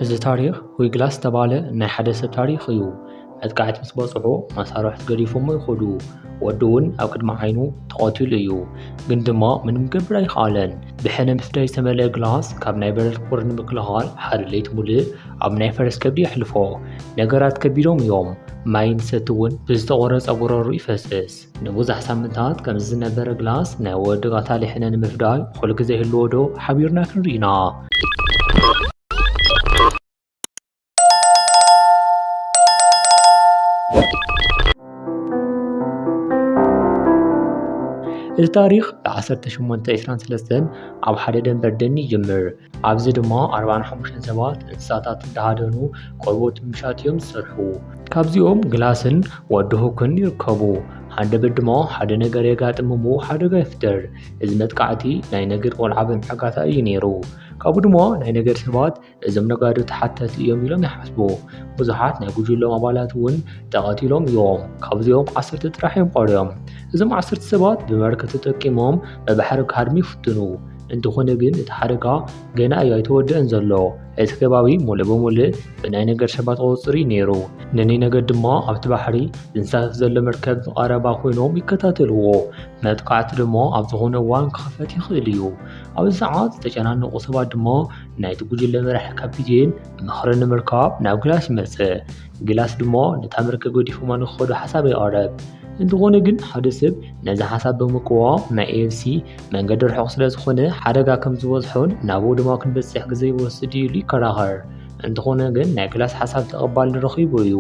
እዚ ታሪኽ ዊግላስ ዝተባህለ ናይ ሓደ ሰብ ታሪኽ እዩ። መጥቃዕቲ ምስ በጽሖ መሳርሕቱ ገዲፎሞ ይኸዱ። ወዱ እውን ኣብ ቅድሚ ዓይኑ ተቐቲሉ እዩ። ግን ድማ ምንም ክገብር ኣይከኣለን። ብሕነ ምፍዳይ ዝተመልአ ግላስ ካብ ናይ በረድ ቁሪ ንምክልኻል ሓደ ለይቲ ሙሉእ ኣብ ናይ ፈረስ ከብዲ የሕልፎ። ነገራት ከቢዶም እዮም። ማይ ንሰቲ እውን ብዝተቖረጸ ጎረሩ ይፈስስ። ንብዙሕ ሳምንታት ከምዚ ዝነበረ ግላስ ናይ ወዲ ቀታሊ ሕነ ንምፍዳይ ኩሉ ግዜ ይህልዎ ዶ ሓቢርና ክንርኢ ኢና። እዚ ታሪኽ ብ1823 ኣብ ሓደ ደንበር ደኒ ይጅምር። ኣብዚ ድማ ኣርባዓን ሓሙሽተን ሰባት እንስሳታት እንዳሃደኑ ቆርበት ምሻጥ እዮም ዝሰርሑ። ካብዚኦም ግላስን ወዲ ሁክን ይርከቡ። ሃንደበት ድማ ሓደ ነገር የጋጥም እሞ ሓደጋ ይፍጠር። እዚ መጥቃዕቲ ናይ ነገድ ቆልዓ ብምሕጋታ እዩ ነይሩ። ካብኡ ድማ ናይ ነገድ ሰባት እዞም ነጋዶ ተሓተቲ እዮም ኢሎም ይሓስቡ። ብዙሓት ናይ ጉጅሎም ኣባላት እውን ተቐቲሎም እዮም። ካብዚኦም ዓሰርተ ጥራሕ እዮም ቀርዮም። እዞም ዓሰርተ ሰባት ብመርከብ ተጠቂሞም ብባሕሪ ክሃድሙ ይፍትኑ። እንተኾነ ግን እቲ ሓደጋ ገና እዩ ኣይተወደአን ዘሎ። እቲ ከባቢ ሙሉእ ብሙሉእ ብናይ ነገድ ሰባት ቁፅፅር እዩ ነይሩ። ንናይ ነገድ ድማ ኣብቲ ባሕሪ ዝንሳፈፍ ዘሎ መርከብ ብቐረባ ኮይኖም ይከታተልዎ። መጥቃዕቲ ድማ ኣብ ዝኾነ እዋን ክኽፈት ይኽእል እዩ። ኣብዚ ሰዓት ዝተጨናነቑ ሰባት ድማ ናይቲ ጉጅለ መራሒ ካፒቴን ምኽሪ ንምርካብ ናብ ግላስ ይመጽእ። ግላስ ድማ ነታ መርከብ ገዲፎማ ንክኸዱ ሓሳብ የቕርብ። እንተኾነ ግን ሓደ ሰብ ነዚ ሓሳብ ብምቅዋም ናይ ኤኤፍሲ መንገዲ ርሑቕ ስለ ዝኾነ ሓደጋ ከም ዝበዝሖን ናብኡ ድማ ክንበጽሕ ግዜ ይወስድ እዩ ኢሉ ይከራኸር። እንተኾነ ግን ናይ ግላስ ሓሳብ ተቐባሊ ረኺቡ እዩ።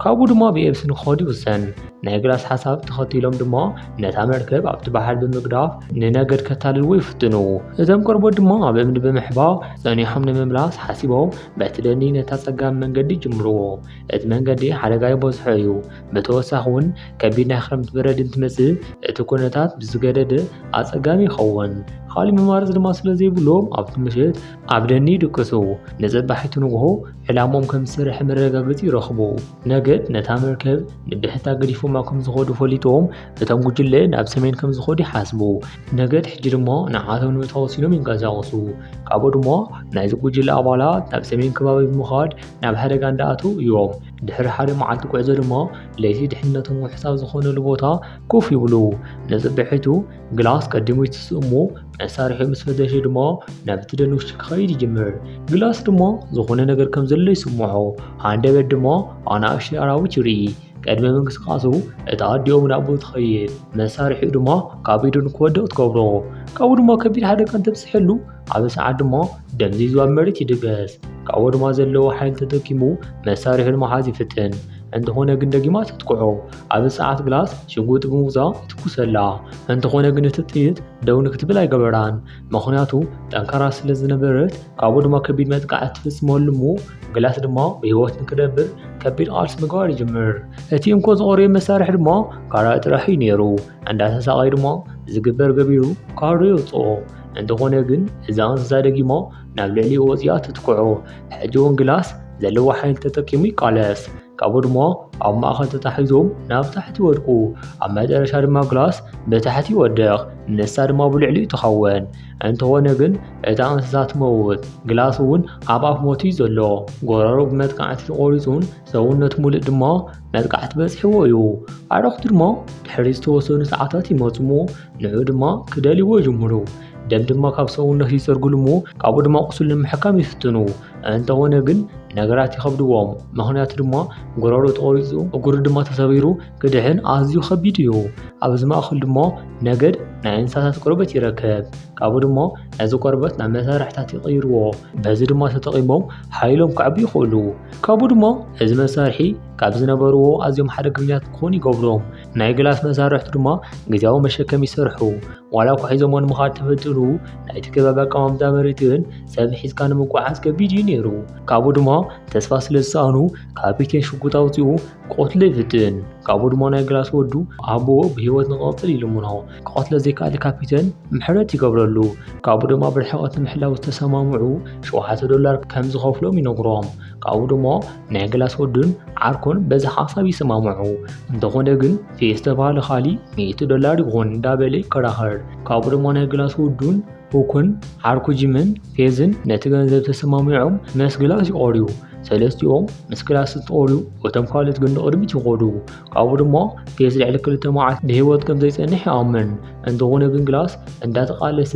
ካብኡ ድማ ብኤኤፍሲ ንክኸዱ ይውሰን። ናይ ግላስ ሓሳብ ተኸቲሎም ድማ ነታ መርከብ ኣብቲ ባሕሪ ብምግዳፍ ንነገድ ከታልልዎ ይፍትኑ። እቶም ቆርበት ድማ ኣብ እምኒ ብምሕባእ ጸኒሖም ንምምላስ ሓሲቦም በቲ ደኒ ነታ ጸጋም መንገዲ ይጅምርዎ። እቲ መንገዲ ሓደጋ ይበዝሖ እዩ። ብተወሳኺ እውን ከቢድ ናይ ክረምቲ በረድ እንትመጽእ እቲ ኩነታት ብዝገደደ ኣጸጋሚ ይኸውን። ካልእ መማረጺ ድማ ስለ ዘይብሎም ኣብቲ ምሸት ኣብ ደኒ ይድቅሱ። ንጽባሒቱ ንግሆ ዕላምኦም ከም ዝሰርሐ መረጋገጺ ይረኽቡ። ነገድ ነታ መርከብ ንብሕታ ገዲፎማ ከም ዝኸዱ ፈሊጦም እቶም ጉጅለ ናብ ሰሜን ከም ዝኸዱ ይሓስቡ። ነገድ ሕጂ ድማ ንዓቶም ንምእታው ወሲኖም ይንቀሳቐሱ። ካብኡ ድማ ናይዚ ጉጅለ ኣባላት ናብ ሰሜን ከባቢ ብምኻድ ናብ ሓደጋ እንዳኣተው እዮም። ድሕሪ ሓደ መዓልቲ ጉዕዞ ድማ ለይቲ ድሕነቶም ውሕሳብ ዝኾነሉ ቦታ ኮፍ ይብሉ። ንጽባሒቱ ግላስ ቀዲሙ ይትስእ እሞ መሳርሒኡ ምስ ፈተሸ ድማ ናብቲ ደን ውሽጢ ክኸይድ ይጅምር። ግላስ ድማ ዝኾነ ነገር ከም ዘሎ ይስምዖ። ሃንደበት ድማ ኣናእሽተይ ኣራዊት ይርኢ። ቅድሚ ምንቅስቃሱ እታ ኣዲኦም ናብኡ ትኸይድ። መሳርሒኡ ድማ ካብ ኢዱ ንክወድቕ ትገብሮ። ካብኡ ድማ ከቢድ ሓደጋ እንተብፅሐሉ ኣብ ሰዓት ድማ ደምዚዙ ኣብ መሬት ይድበስ። ካብኡ ድማ ዘለዎ ሓይሊ ተጠቂሙ መሳርሒኡ ንምሓዝ ይፍትን። እንተኾነ ግን ደጊማ ተጥቅዖ። ኣብ ሰዓት ግላስ ሽጉጥ ብምውፃእ ይትኩሰላ። እንተኾነ ግን እቲ ጥይት ደው ንክትብል ኣይገበራን። ምኽንያቱ ጠንካራ ስለ ዝነበረት፣ ካብኡ ድማ ከቢድ መጥቃዕቲ ትፍጽመሉ እሞ ግላስ ድማ ብህይወት ንክደብር ከቢድ ቃልሲ ምግባር ይጅምር። እቲ እንኮ ዝቐረየ መሳርሒ ድማ ካራ ጥራሕ እዩ ነይሩ። እንዳተሳቐየ ድማ ዝግበር ገቢሩ ካሮ የውፅኦ። እንተኾነ ግን እዛ እንስሳ ደጊማ ናብ ልዕሊኡ ወፂኣ ትትክዖ። ሕጂ እውን ግላስ ዘለዎ ሓይሊ ተጠቂሙ ይቃለስ። ካብኡ ድማ ኣብ ማእኸል ተታሒዞም ናብ ታሕቲ ይወድቁ። ኣብ መጨረሻ ድማ ግላስ ብታሕቲ ይወድቕ፣ ንሳ ድማ ብልዕሊኡ ትኸውን። እንተኾነ ግን እታ እንስሳ ትመውት። ግላስ እውን ኣብ ኣፍ ሞት እዩ ዘሎ። ጎረሩ ብመጥቃዕቲ ተቖሪጹን ሰውነቱ ሙሉእ ድማ መጥቃዕቲ በጺሕዎ እዩ። ኣዕሩኽቱ ድማ ድሕሪ ዝተወሰኑ ሰዓታት ይመጹ እሞ ንዑ ድማ ክደልይዎ ይጅምሩ። ደም ድማ ካብ ሰውነቱ ይጸርግሉ እሞ ካብኡ ድማ ቁስሉ ንምሕካም ይፍትኑ። እንተኾነ ግን ነገራት ይኸብድዎም፣ ምኽንያቱ ድማ ጎረሮ ተቖሪጹ፣ እግሩ ድማ ተሰቢሩ ክድሕን ኣዝዩ ከቢድ እዩ። ኣብዚ ማእከል ድማ ነገድ ናይ እንስሳታት ቆርበት ይረክብ። ካብኡ ድማ ነዚ ቆርበት ናብ መሳርሕታት ይቕይርዎ። በዚ ድማ ተጠቒሞም ሓይሎም ከዕብዩ ይኽእሉ። ካብኡ ድማ እዚ መሳርሒ ካብ ዝነበርዎ ኣዝዮም ሓደገኛታት ክኾኑ ይገብሮም። ናይ ግላስ መሳርሕቱ ድማ ግዝያዊ መሸከሚ ይሰርሑ። ዋላ እኳ ሒዞሞ ንምኻድ ተፈቲኑ፣ ናይቲ ከባቢ ኣቀማምጣ መሬትን ሰብ ሒዝካ ንምጉዓዝ ከቢድ እዩ ነይሩ። ካብኡ ድማ ተስፋ ስለ ዝሰኣኑ፣ ካፒቴን ሽጉጥ ኣውጺኡ ክቐትሎ ይፍትን። ካብኡ ድማ ናይ ግላስ ወዱ ኣቦኡ ብህይወት ንክቐጽል ይልምኖ። ክቐትሎ ዘይከኣለ ካፒቴን ምሕረት ይገብረሉ። ካብኡ ድማ ብርሕቐት ንምሕላው ዝተሰማምዑ ሸውዓተ ዶላር ከም ዝኸፍሎም ይነግሮም። ካብኡ ድማ ናይ ግላስ ወዱን ዓርኩን በዚ ሓሳብ ይሰማምዑ። እንተኾነ ግን ፌስ ዝተባህለ ኻሊ ሚእቲ ዶላር ይኹን እንዳበለ ይከራኸር። ካብኡ ድማ ናይ ግላስ ወዱን ኩኩን ዓርኩ ጂምን ፌዝን ነቲ ገንዘብ ተሰማሚዖም ምስ ግላስ ይቐርዩ። ሰለስቲኦም ምስ ግላስ እንትቐርዩ፣ እቶም ካልኦት ግን ንቕድሚት ይኸዱ። ካብኡ ድማ ፌዝ ልዕሊ ክልተ መዓልቲ ብህይወት ከም ዘይጸንሕ ይኣምን። እንተኾነ ግን ግላስ እንዳተቓለሰ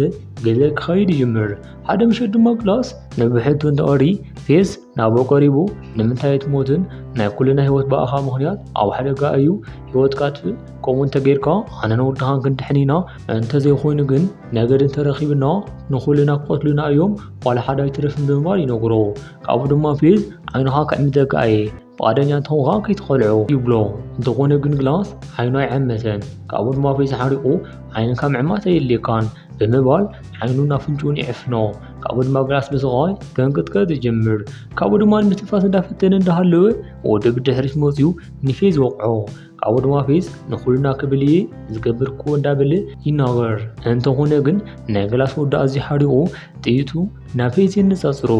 ግዜ ክኸይድ ይጅምር። ሓደ ምሸት ድማ ግላስ ንብሕቱ እንትቐሪ ፌዝ ናብኡ ቀሪቡ፣ ንምንታይ ኣይትሞትን? ናይ ኩልና ህይወት ብኣኻ ምኽንያት ኣብ ሓደጋ እዩ። ህይወትካ ኣጥፍእ፣ ከምኡ እንተጌርካ ኣነን ወድኻን ክንድሕን ኢና። እንተዘይኮይኑ ግን ነገድ እንተረኺብና ንኹልና ክቐትሉና እዮም፣ ዋላ ሓደ ኣይትረፍን ብምባል ይነግሮ። ካብኡ ድማ ፌዝ ዓይንኻ ክዕምተካ እየ፣ ፍቓደኛ እንተኾንካ ከይትኸልዖ ይብሎ። እንተኾነ ግን ግላስ ዓይኑ ኣይዐመተን። ካብኡ ድማ ፌዝ ሓሪቑ ዓይንካ ምዕማት ኣየድልየካን ብምባል ዓይኑን ኣፍንጭኡን ይዕፍኖ። ካብኡ ድማ ግላስ ብስቓይ ከንቅጥቀጥ ይጅምር። ካብኡ ድማ ንምትንፋስ እንዳፈተነ እንዳሃለወ ወዲ ብድሕሪት መፅዩ ንፌዝ ይወቕዖ። ካብኡ ድማ ፌዝ ንኹልና ክብል እየ ዝገብር እኮ እንዳበለ ይናገር። እንተኾነ ግን ናይ ግላስ ወዲ ኣዝዩ ሓሪቑ ጥይቱ ናብ ፌዝ የነጻጽሮ።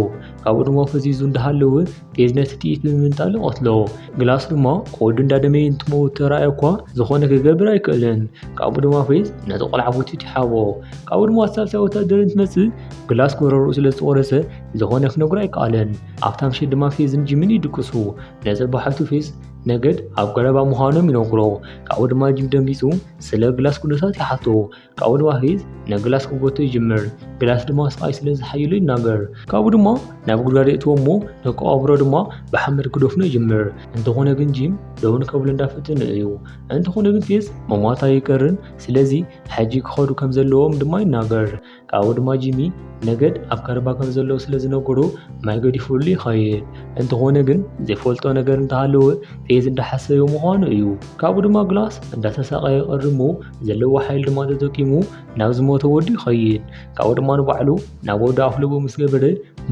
ካብኡ ድማ ፈዚዙ እንዳሃለወ ፌዝ ነቲ ጥይት ብምምንጣል ይቐትሎ። ግላስ ድማ ከወዱ እንዳደመየ እንትመውት ተራእየ እኳ ዝኾነ ክገብር ኣይክእልን። ካብኡ ድማ ፌዝ ነቲ ቆልዓ ጎቲቱ ይሓቦ። ካብኡ ድማ ሳልሳይ ወታደር እንትመጽእ ግላስ ጎረርኡ ስለ ዝተቖረጸ ዝኾነ ክነግሮ ኣይከኣለን። ኣብታ ምሸት ድማ ፌዝን ጂምን ይድቅሱ። ነጸባሒቱ ፌዝ ነገድ ኣብ ገለባ ምዃኖም ይነግሮ። ካብኡ ድማ ጂም ደንጊጹ ስለ ግላስ ኩነታት ይሓቶ። ካብኡ ድማ ፌዝ ንግላስ ክጎቶ ይጅምር። ግላስ ድማ ስቓይ ስለ ዝሓይሎ ይናገር። ካብኡ ድማ ናብ ጉድጓድ የእትዎ እሞ ንክቐብሮ ድማ ብሓመድ ክደፍኖ ይጅምር። እንተኾነ ግን ጂም ደው ንከብሎ እንዳፈተነ እዩ። እንተኾነ ግን ፌዝ ምሟት ኣይቀርን፣ ስለዚ ሕጂ ክኸዱ ከም ዘለዎም ድማ ይናገር። ካብኡ ድማ ጂሚ ነገድ ኣብ ከረባ ከም ዘለዉ ስለ ዝነገሮ ማይ ገዲፉሉ ይኸይድ። እንተኾነ ግን ዘይፈልጦ ነገር እንተሃለወ ፌዝ እንዳሓሰዮ ምዃኑ እዩ። ካብኡ ድማ ግላስ እንዳተሳቐየ ይቐርብ እሞ ዘለዎ ሓይሊ ድማ ተጠቂሙ ናብ ዝሞተ ወዱ ይኸይድ። ካብኡ ድማ ንባዕሉ ናብ ወዱ ኣፍልቡ ምስ ገበረ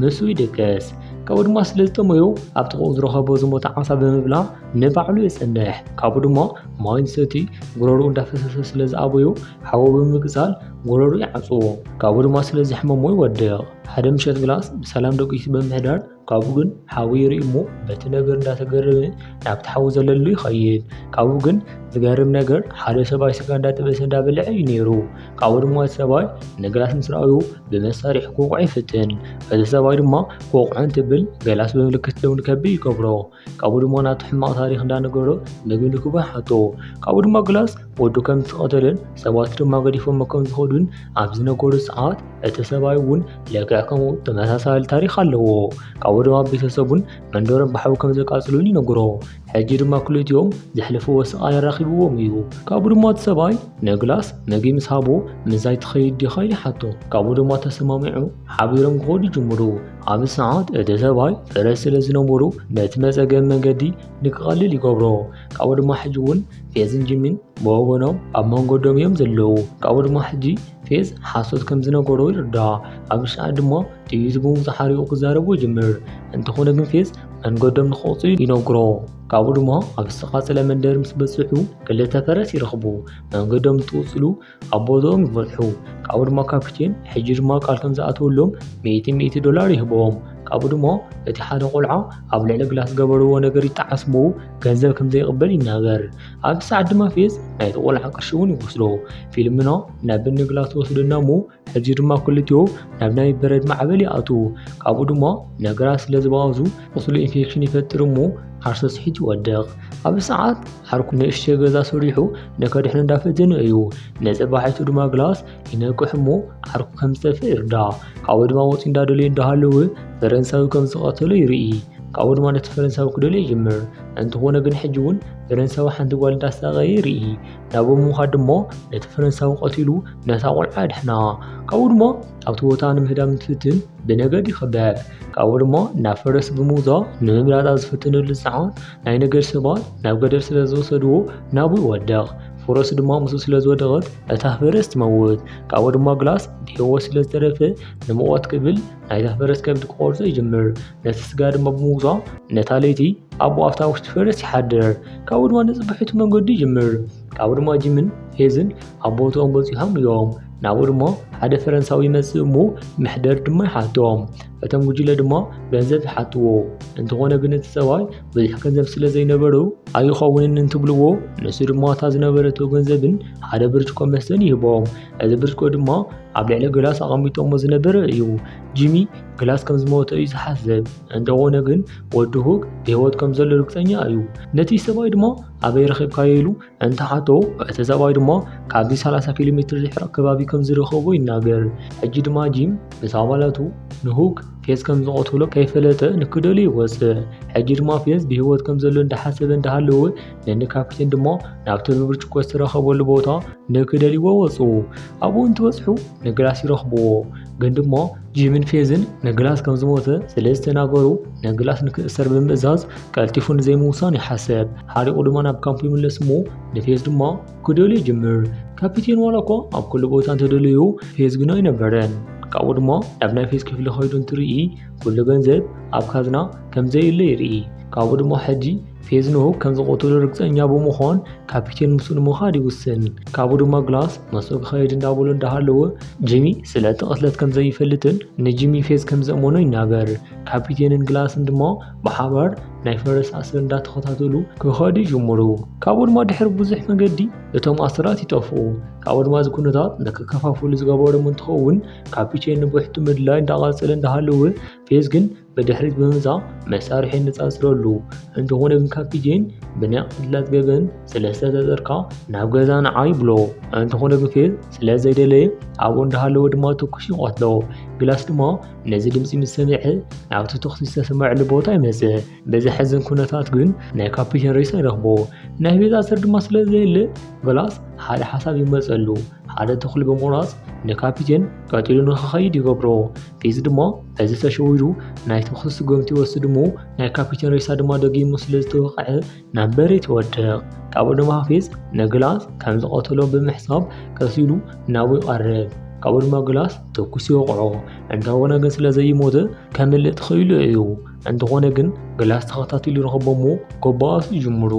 ምስኡ ይደቅስ። ካብኡ ድማ ስለ ዝጠመዮ ኣብ ጥቕኡ ዝረኸቦ ዝሞተ ዓሳ ብምብላዕ ንባዕሉ የጸንሕ። ካብኡ ድማ ማይ ዝሰቲ ጉረሩ እንዳፈሰሰ ስለ ዝኣበዮ ሓዊ ብምቅጻል ጉረሩ ይዓጽዎ። ካብኡ ድማ ስለ ዘሕመሞ ይወድቕ። ሓደ ምሸት ግላስ ብሰላም ደቂሱ ብምሕዳር ካብኡ ግን ሓዊ ይርኢ እሞ በቲ ነገር እንዳተገረመ ናብቲ ሓዊ ዘለሉ ይኸይድ። ካብኡ ግን ዝገርም ነገር ሓደ ሰብኣይ ስጋ እንዳጠበሰ እንዳበልዐ እዩ ነይሩ። ካብኡ ድማ እቲ ሰብኣይ ንግላስ ምስ ረኣዩ ብመሳርሒ ክወቕዖ ይፍትን። እቲ ሰብኣይ ድማ ክወቕዖ እንትብል ግላስ ብምልክት ደው ንከብል ይገብሮ። ካብኡ ድማ ናቱ ሕማቕ ታሪኽ እንዳነገሮ ምግቢ ንክቦ ይሓቶ። ካብኡ ድማ ግላስ ወዱ ከም ዝተቐተለን ሰባት ድማ ገዲፎሞ ከም ዝኸዱን ኣብ ዝነገሩ ሰዓት እቲ ሰብኣይ እውን ልክዕ ከምኡ ተመሳሳሊ ታሪኽ ኣለዎ። ካብኡ ድማ ቤተሰቡን መንደሮም ብሓዊ ከም ዘቃጽሉን ይነግሮ። ሕጂ ድማ ክልቲኦም ዘሕልፍዎ ስቓይ ኣራኺብዎም እዩ። ካብኡ ድማ እቲ ሰብኣይ ንግላስ ምግቢ ምስ ሃቦ ምሳይ ትኸይድ ዲኻ ኢሉ ይሓቶ። ካብኡ ድማ ተሰማሚዑ ሓቢሮም ክኸዱ ይጅምሩ። ኣብዚ ሰዓት እቲ ሰብኣይ ፈረስ ስለ ዝነበሩ ነቲ መጸገሚ መንገዲ ንክቐልል ይገብሮ። ካብኡ ድማ ሕጂ እውን ፌዝን ጂሚን ብወገኖም ኣብ መንገዶም እዮም ዘለዉ። ካብኡ ድማ ሕጂ ፌዝ ሓሶት ከም ዝነገሮ ይርዳእ። ኣብዚ ሰዓት ድማ ጥይቱ ብምውጻእ ሓሪቑ ክዛረቦ ይጅምር። እንተኾነ ግን ፌዝ መንገዶም ንክቕጽሉ ይነግሮ። ካብኡ ድማ ኣብ ዝተቓጸለ መንደር ምስ በጽሑ ክልተ ፈረስ ይረኽቡ። መንገዶም እንትቕጽሉ ኣብ ቦታኦም ይበጽሑ። ካብኡ ድማ ካፒቴን ሕጂ ድማ ቃል ከም ዝኣተወሎም ሚእቲ ሚእቲ ዶላር ይህቦም። ካብኡ ድማ እቲ ሓደ ቆልዓ ኣብ ልዕሊ ግላስ ዝገበርዎ ነገር ይጠዓስ እሞ ገንዘብ ከም ዘይቕበል ይናገር። ኣብዚ ሰዓት ድማ ፌዝ ናይቲ ቆልዓ ቅርሺ እውን ይወስዶ። ፊልምና ናብ እኒ ግላስ ትወስደና እሞ ሕጂ ድማ ክልቲኦም ናብ ናይ በረድ ማዕበል ይኣትዉ። ካብኡ ድማ ነገራት ስለ ዝበኣሱ ቁስሉ ኢንፌክሽን ይፈጥር እሞ ዓርሱ ስሒቱ ይወድቕ። ኣብዚ ሰዓት ዓርኩ ንእሽተይ ገዛ ሰሪሑ ንከድሕኖ እንዳፈተነ እዩ። ነጸባሒቱ ድማ ግላስ ይነቅሕ እሞ ዓርኩ ከም ዝጠፍእ ይርዳእ። ካብኡ ድማ ወጺኡ እንዳደለየ እንዳሃለወ ፈረንሳዊ ከም ዝቐተሎ ይርኢ። ካብኡ ድማ ነቲ ፈረንሳዊ ክደልዮ ይጅምር። እንተኾነ ግን ሕጂ እውን ፈረንሳዊ ሓንቲ ጓል እንዳሳቐየ ይርኢ። ናብኡ ብምኻድ ድማ ነቲ ፈረንሳዊ ቀቲሉ ነታ ቆልዓ ኣድሕና። ካብኡ ድማ ኣብቲ ቦታ ንምህዳም እንትፍትን ብነገድ ይኽበብ። ካብኡ ድማ ናብ ፈረስ ብምውጻእ ንምምላጥ ኣብ ዝፍትነሉ ሰዓት ናይ ነገድ ሰባት ናብ ገደል ስለ ዝወሰድዎ ናብኡ ይወድቕ። ፈረሱ ድማ ምስኡ ስለ ዝወደቐት እታ ፈረስ ትመውት። ካብኡ ድማ ግላስ ብህይወት ስለ ዝተረፈ ንመቕወት ክብል ናይታ ፈረስ ከብዲ ክቖርጾ ይጅምር። ነቲ ስጋ ድማ ብምውጻእ ነታ ለይቲ ኣብኡ ኣብታ ውሽጢ ፈረስ ይሓድር። ካብኡ ድማ ንጽባሒቱ መንገዱ ይጅምር። ካብኡ ድማ ጂምን ፌዝን ኣብ ቦታኦም በጺሖም እዮም። ናብኡ ድማ ሓደ ፈረንሳዊ ይመጽእ እሞ መሕደር ድማ ይሓቶም። እቶም ጉጅለ ድማ ገንዘብ ይሓትዎ። እንተኾነ ግን እቲ ሰብኣይ ብዙሕ ገንዘብ ስለ ዘይነበሩ ኣይኸውንን እንትብልዎ፣ ንሱ ድማ እታ ዝነበረቶ ገንዘብን ሓደ ብርጭቆ መስተን ይህቦም። እዚ ብርጭቆ ድማ ኣብ ልዕሊ ግላስ ኣቐሚጦሞ ዝነበረ እዩ። ጂሚ ግላስ ከም ዝሞተ እዩ ዝሓስብ። እንተኾነ ግን ወዲ ሁግ ብህይወት ከም ዘሎ ርግጸኛ እዩ። ነቲ ሰብኣይ ድማ ኣበይ ረኺብካዮ ኢሉ እንተሓቶ፣ እቲ ሰብኣይ ድማ ካብዚ ሰላሳ ኪሎ ሜትር ዝርሕቕ ከባቢ ከም ዝረኸቦ ይናገር። ሕጂ ድማ ጂም ምስ ኣባላቱ ንሁግ ፌዝ ከም ዝቐትሎ ከይፈለጠ ንክደልዮ ይወጽእ። ሕጂ ድማ ፌዝ ብህይወት ከም ዘሎ እንዳሓሰበ እንዳሃለወ ነኒ ካፒቴን ድማ ናብቲ ብብርጭቆ ዝተረኸበሉ ቦታ ንክደልይዎ ወጹ። ኣብኡ እንትበጽሑ ንግላስ ይረኽብዎ። ግን ድማ ጂምን ፌዝን ንግላስ ከም ዝሞተ ስለ ዝተናገሩ ንግላስ ንክእሰር ብምእዛዝ ቀልጢፉ ንዘይምውሳን ይሓሰብ። ሓሪቑ ድማ ናብ ካምፑ ይምለስ እሞ ንፌዝ ድማ ክደልዮ ይጅምር። ካፒቴን ዋላ እኳ ኣብ ኩሉ ቦታ እንተደለዩ ፌዝ ግን ኣይነበረን። ካብኡ ድማ ናብ ናይ ፌዝ ክፍሊ ከይዱ እንትርኢ ኩሉ ገንዘብ ኣብ ካዝና ከም ዘየለ ይርኢ። ካብኡ ድማ ሕጂ ፌዝ ንሁግ ከም ዝቐተሎ ርግጸኛ ብምዃን ካፒቴን ምስኡ ንምኻድ ይውስን። ካብኡ ድማ ግላስ ምስኡ ክኸይድ እንዳበሎ እንዳሃለወ ጂሚ ስለ እቲ ቅትለት ከም ዘይፈልጥን ንጂሚ ፌዝ ከም ዘእመኖ ይናገር። ካፒቴንን ግላስን ድማ ብሓባር ናይ ፈረስ ኣሰር እንዳተኸታተሉ ክኸዱ ይጅምሩ። ካብኡ ድማ ድሕሪ ብዙሕ መገዲ እቶም ኣሰራት ይጠፍኡ። ካብኡ ድማ እዚ ኩነታት ንክከፋፈሉ ዝገበሮም እንትኸውን ካፒቴን ንብሕቱ ምድላይ እንዳቐጸለ እንዳሃለወ ፌዝ ግን ብድሕሪት ብምምጻእ መሳርሒ የነጻጽረሉ። እንተኾነ ግን ካፒቴን ብናይ ቅትለት ገበን ስለ ዝተጠርጠርካ ናብ ገዛ ንዓ ይብሎ። እንተኾነ ግን ፌዝ ስለ ዘይደለየ ኣብኡ እንዳሃለወ ድማ ተኩሱ ይቐትሎ። ግላስ ድማ ነዚ ድምጺ ምስ ሰምዐ ናብቲ ተኹሲ ዝተሰምዐሉ ቦታ ይመጽእ። በዚ ዘሕዝን ኩነታት ግን ናይ ካፒቴን ሬሳ ይረኽቦ። ናይ ፌዝ ኣሰር ድማ ስለ ዘየለ ግላስ ሓደ ሓሳብ ይመጸሉ። ሓደ ተኽሊ ብምቑራጽ ንካፒቴን ቀጢሉ ንክኸይድ ይገብሮ። ፌዝ ድማ በዚ ተሸዊዱ ናይ ተኹሲ ስጉምቲ ይወስድ እሞ ናይ ካፒቴን ሬሳ ድማ ደጊሙ ስለ ዝተወቕዐ ናብ መሬት ይወድቕ። ካብኡ ድማ ፌዝ ንግላስ ከም ዝቐተሎ ብምሕሳብ ቀስ ኢሉ ናብኡ ይቐርብ። ካብኡ ድማ ግላስ ተኩሱ ይወቕዖ። እንተኾነ ግን ስለ ዘይሞተ ከምልጥ ክኢሉ እዩ። እንተኾነ ግን ግላስ ተኸታቲሉ ይረኽቦ እሞ ክበኣሱ ይጅምሩ።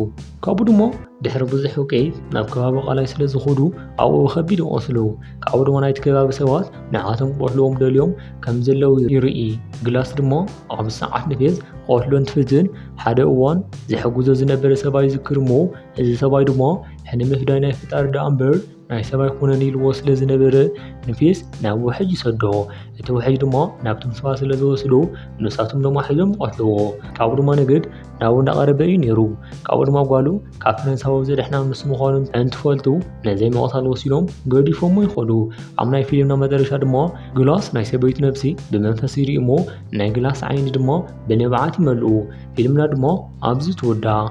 ካብኡ ድማ ድሕሪ ብዙሕ ውቅዒት ናብ ከባቢ ቃላይ ስለ ዝኸዱ ኣብኡ ብኸቢድ ይቖስሉ። ካብኡ ድማ ናይቲ ከባቢ ሰባት ንዓቶም ክቐትልዎም ደልዮም ከም ዘለዉ ይርኢ። ግላስ ድማ ኣብዚ ሰዓት ንፌዝ ክቐትሎ እንትፍትን ሓደ እዋን ዝሕግዞ ዝነበረ ሰብኣይ ይዝክር እሞ እዚ ሰብኣይ ድማ ሕነ ምፍዳይ ናይ ፈጣሪ ደኣ እምበር ናይ ሰብ ኣይኮነን ኢልዎ ስለ ዝነበረ ንፌዝ ናብ ውሕጅ ይሰዶ። እቲ ውሕጅ ድማ ናብቶም ሰባት ስለ ዝወስዶ ንሳቶም ድማ ሒዞም ይቐትልዎ። ካብኡ ድማ ንግድ ናብኡ እንዳቐረበ እዩ ነይሩ። ካብኡ ድማ ጓሉ ካብ ፈረንሳዊ ዘድሕና ንሱ ምዃኑ እንትፈልጡ ነዘይ ምቕታል ወሲኖም ገዲፎሞ ይኸዱ። ኣብ ናይ ፊልምና መጨረሻ ድማ ግላስ ናይ ሰበይቱ ነብሲ ብመንፈስ ይርኢ እሞ ናይ ግላስ ዓይኒ ድማ ብንብዓት ይመልኡ። ፊልምና ድማ ኣብዚ ትውዳእ።